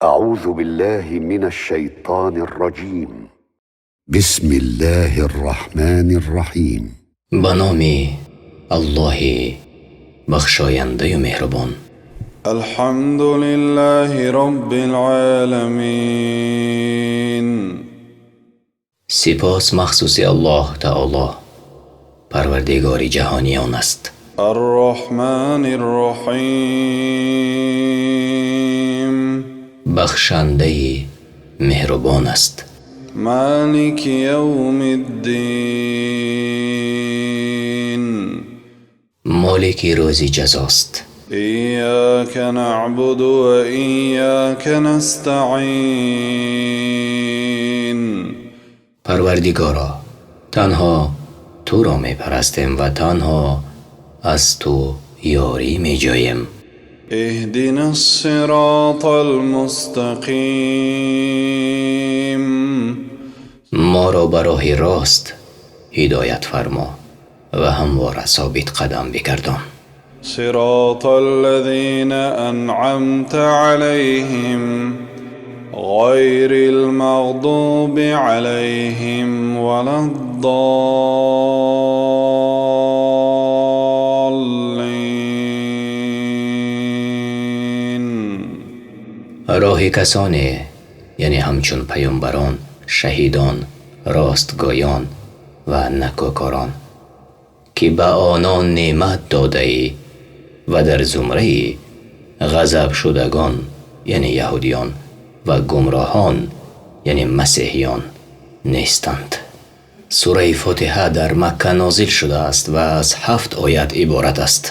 أعوذ بالله من الشيطان الرجيم. بسم الله الرحمن الرحيم. Ба номи Аллоҳи бахшояндаю меҳрубон. الحمد لله رب العالمين. Сипос махсуси Аллоҳ Таоло, Парвардигори ҷаҳониён аст. الرحمن الرحيم. Бахшандаи меҳрубон аст. مالك يوم الدين. Молики рӯзи ҷазост. إياك نعبد وإياك نستعين. Парвардигоро, танҳо туро мепарастем ва танҳо аз ту ёрӣ меҷӯем. اهدنا الصراط المستقيم. Моро ба роҳи рост ҳидоят фармо ва ҳамвора собитқадам бигардон. صراط الذين أنعمت عليهم، غير المغضوب عليهم ولا الضالين. Роҳи касоне, яъне ҳамчун паёмбарон, шаҳидон, ростгӯён ва накӯкорон, ки ба онон неъмат додаӣ ва дар зумраи ғазабшудагон, яъне яҳудиён, ва гумроҳон, яъне масеҳиён, нестанд. Сураи Фотиҳа дар Макка нозил шудааст ва аз ҳафт оят иборат аст.